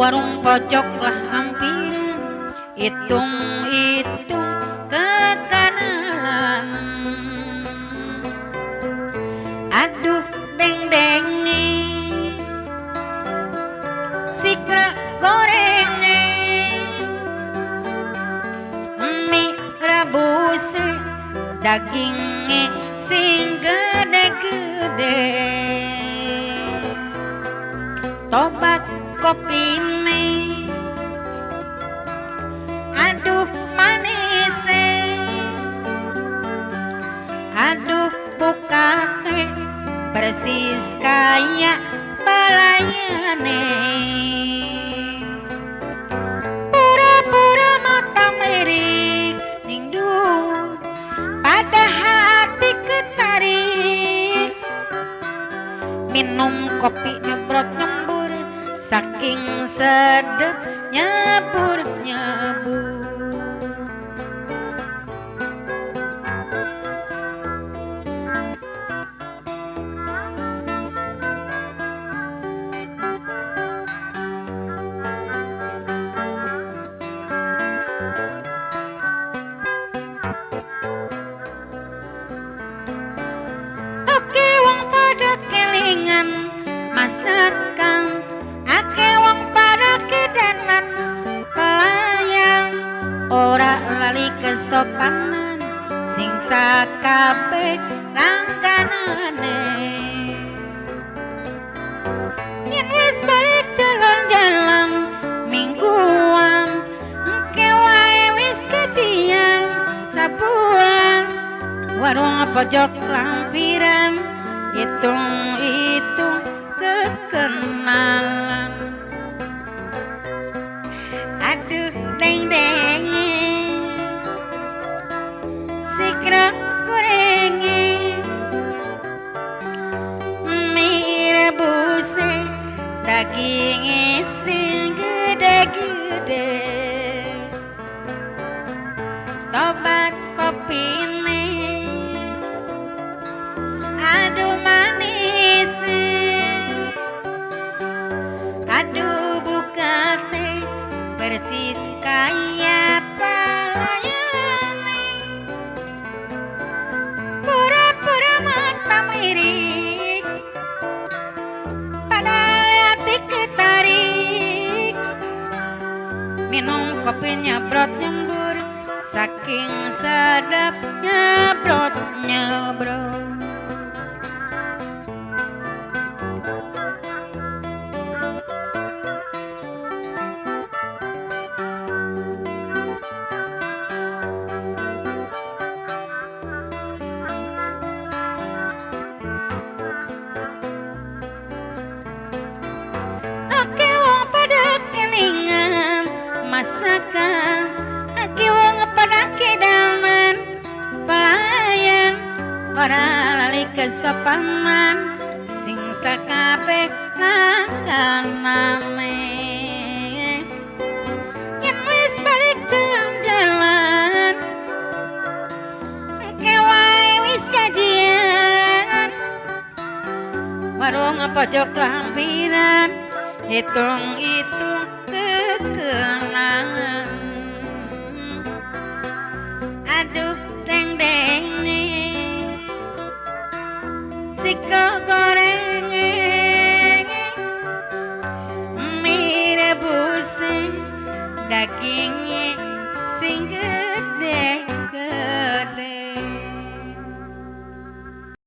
Warung pojok lah hampir, hitung-hitung kekenalan. Aduh deng-dengi, sikra gorenge, mie rebus dagingnya sing gede-gede, tobat kopine, aduh manise, aduh bukate persis kayak balayane. Pura-pura mata melirik ningdu, pada hati ketarik, minum kopi nyebrot nyembur, saking sedep nyebur nyebur. Oke wong pada kelingan masakan, ake wong pada kedanan pelayan, ora lali kesopanan sing sakabe langganane. Yen wis balik jalan-jalan mingguan, engke wae wis kajian sabulan, warung pojok lampiran, hitung-hitung kekenalan. Aduh deng-dengi, sikra gorenge, mie rebuse daging sing gede-gede, tobat kopine, aduh manis, aduh bukate persis kayak palayane. Pura-pura mata melirik, padahal hati ketarik, minum kopinya nyebrot nyembur, saking sedap nyebrot nyebrot. Ake wong pada kelingan masakan, ake wong pada kedaman pelayan, ora lali kesopanan sing sakabe langganane. Yen wis balik jalan-jalan, engke wae wis kajian, warung pojok lampiran, hitung-hitung